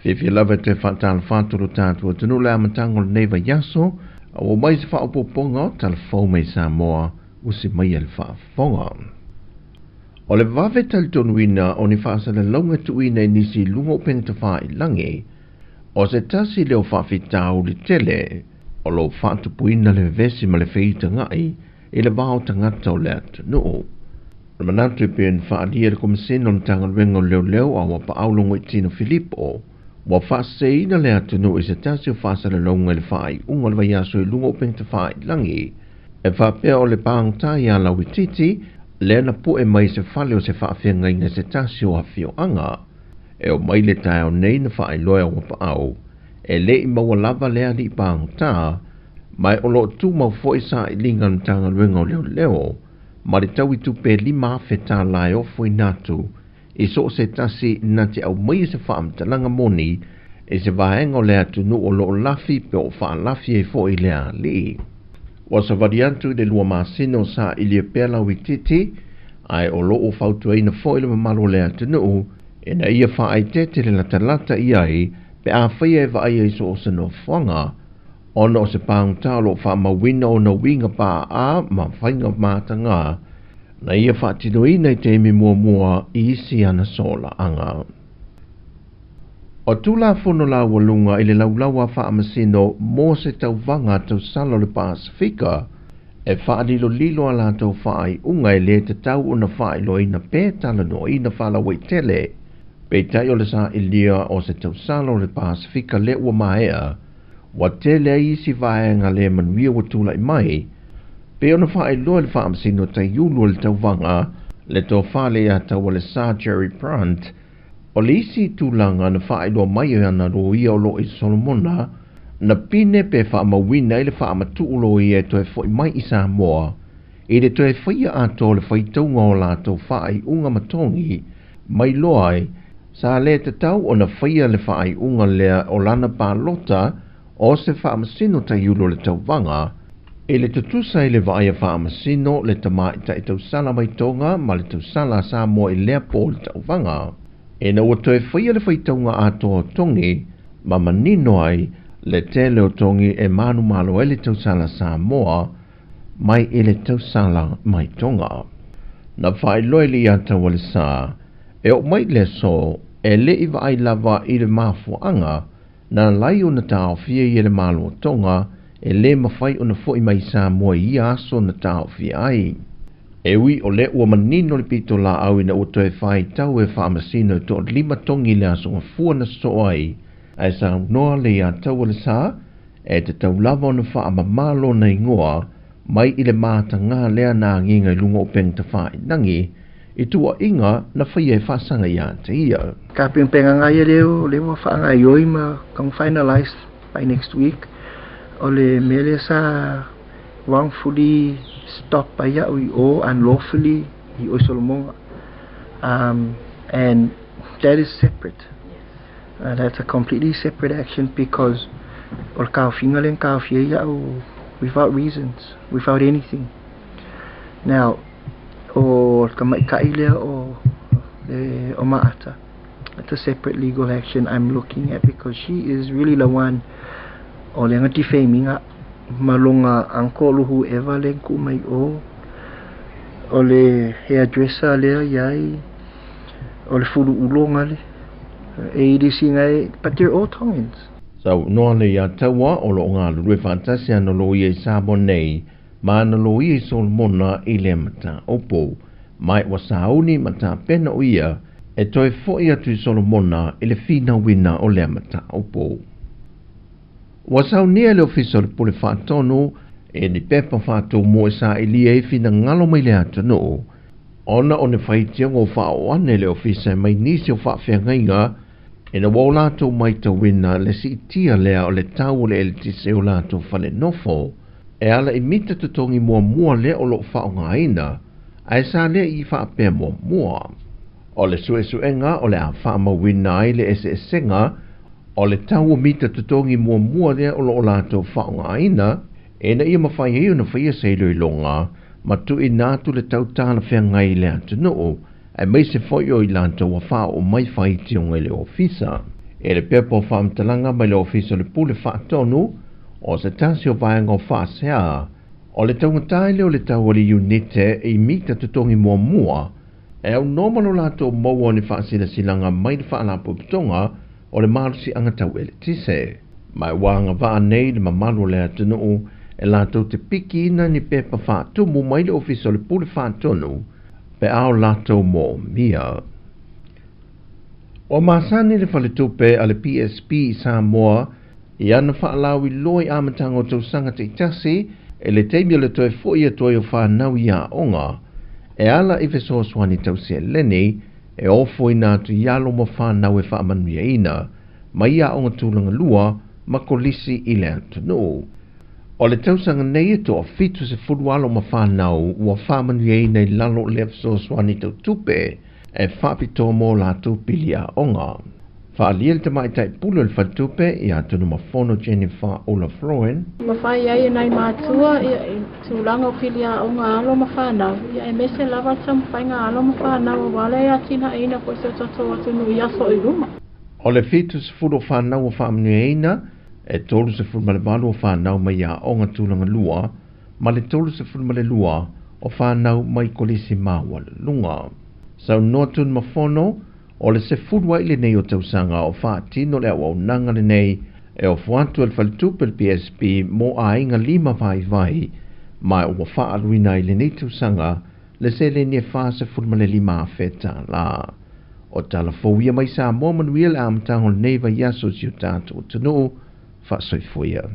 Fiafia lava e toe faatalofa atu lo tatou atunuu le amataga o lenei vaiaso, a ua mai se faaopoopoga o Tala Fou mai Samoa usi mai e le faafofoga. O le vave talitonuina o ni faasalalauga tuuina i nisi i luga o upega tafailagi, o se tasi lea o faafitauli tele o lo o faatupuina le vevesi ma le feitaga'i i le va o tagata o le atunuu. O le manatu e pei ona faaalia e le Komesina o le Matagaluega o Leoleo a ua paau Logoitino Filipo, ua faaseseina le atunuu i se tasi o faasalalauga i le faaiuga o le vaiaso i luga o upega tafailagi, e faapea o le pagota ia Lauititi lea na pu'e mai se fale o se faafeagaiga i se tasi o afioaga. E oo mai le taeao nei na faailoa e Auapaau, e le i maua lava le alii pagota, ma o lo o tumau foi sailiga a le Matagaluega o Leoleo ma le tau i tupe $5,000 e ofoina atu i so o se tasi na te aumaia se faamatalaga moni i se vaega o le atunuu o lo o lafi pe o faalafi ai foi le alii. Ua savali atu i le 2 masina o sailia pea Lauititi, ae o lo o fautuaina foi le mamalu o le atunuu ina ia faaeteete le latalata i ai pe afai e vaaia i so o se nofoaga, ona o se pagota o lo o faamauina ona uiga paaa ma faiga mataga na ia faatinoina i taimi muamua i isi ana solaaga. O Tulafono laualuga i le laulau a faamasino mo se tauvaga tausala o le Pasifika e faalilolilo a latou faaiuga e lē tatau ona faailoaina pe talanoaina faalauaitele. Peitai o le sailia o se tausala o le Pasifika lea ua maea, ua tele ai isi vaega le manuia ua tula'i mai, pe ona faailoa le faamasino taiulu o le tauvaga le tofa le ia tau o le Sir Jerry Brandt. O le isi tulaga na faailoa mai e ana loia o lo o i Solomona, na pine pe faamauina ai le faamatu'u loia e toe fo'i mai i Samoa i le toe faia atoa o le faitauga o latou faaiuga matogi mai loa ai sa lē tatau ona faia le faaiuga lea o lana palota o se faamasino taiulu o le tauvaga i le tutusa i le vaaia faamasino le tamaʻitaʻi tausala mai Toga ma le tausala a Samoa i lea po o le tauvaga. Ina ua toe faia le faitauga atoa o togi ma manino ai le tele o togi e manumalo ai le tausala Samoa mai i le tausala mai Toga. Na faailoa i le ia tau o le sa e oo mai le aso e leʻi vaai lava i le mafuaaga na alai ona taofia ia le Malo o Toga e lē mafai ona fo'i mai Samoa i ia aso na taofia ai. E ui o lea ua manino le pito laau ina ua toe faitau e faamasino e 5 togi le aso gafua na sosoo ai, ae saunoa le ia tau o le sa e tatau lava ona faamamā lona igoa mai i le matagā lea na agiga i luga o upega tafailagi i tuuaʻiga na faia e faasaga iā te ia. Ka penga ngai leo le ua faagaioi ma kang finalize by next week o le mele sa wrongfully stop by ya o unlawfully i o Solomon, and that is separate. That's a completely separate action because o le kaofiga le kaofia ia without reasons, without anything. Now o ka maika'i lea o le o Maata, it's a separate legal action I'm looking at because she is really the one o le nga defaming malonga uncle whoever le ku mai o le hairdresser lea iai o le fulu ulonga le e iri ngai, but they're all Tongans. Saunoa le ia taua o loo galulue faatasi ana loia i Samoa nei ma ana loia i Solomona i le mataupu, mai ua sauni ma tapena o ia e toe fo'i atu i Solomona i le finauina o lea mataupu. Ua saunia le ofisa o le Pule Faatonu e ni pepa faatūmua e sailia ai finagalo mai le atunuu, ona o ni faitioga o faaoane le ofisa e mai nisi o faafeagaiga ina ua o latou maitauina le siitia lea o le tau o le eletise o latou falenofo e ala i mita totogi muamua lea o loo faaaogaina, ae sa lea i faapea muamua. O le suesuega o le a faamauina ai le eseesega o le tau o mita totogi muamua lea o loo latou faaaogaina, ina ia mafai ai ona faia se iloiloga ma tuuina atu le tau talafeagai i le atunuu, aemaise foi o i latou ua faaoo mai faitioga i le ofisa. E le pepa o faamatalaga mai le Ofisa o le Pule Faatonu, o se tasi o vaega o faasea, o le taugatā ai lea o le tau o le iunite i mita totogi muamua, e aunoa ma lo latou maua o ni faasilasilaga mai le Faalapotopotoga o le Malosiaga Tau Eletise. Ma ua agavaa nei le mamalu o le atunuu e latou te pikiina ni pepa faatumu mai le Ofisa o le Pule Faatonu pe a o latou moomia. Ua masani le faletupe a le PSP i Samoa i ana faalauiloa i amataga o tausaga taitasi e le taimi o le toe fo'i atu ai o fanau i aoga e ala i fesoasoani tau seleni e ofoina atu i alo ma fanau e faamanuiaina mai aoga tulaga lua ma kolisi i le atunuu. O le tausaga nei e 70 alo ma fanau ua faamanuiaina i lalo o lea fesoasoani tau tupe e faapitoa mo latou pili aoga. Faaalia le tamaitai pule o le faletupe ia Tunumafono Jennifer Olaf Rowan. Mafai ai e nai matua ia i tulaga o pili aoga alo ma fanau ia aemaise lava le taumafaiga alo ma fanau aua le atinaeina foi si o tatou atunuu i aso i luma. O le 70 o fanau ua faamanuiaina e 38 o fanau mai aoga tulaga lua ma le 32 o fanau mai kolisi maualuluga. Saunoa Tunumafono o le 10 ai lenei o tausaga o faatino le auaunaga lenei e ofo atu e le faletupe le PSP mo aiga lima vaivai ma ua faaluina i lenei tausaga le seleni e $45,000. O tala fou ia mai Samoa manuia le amataga o lenei vaiaso i si o tatou atunuu. Faasoifua.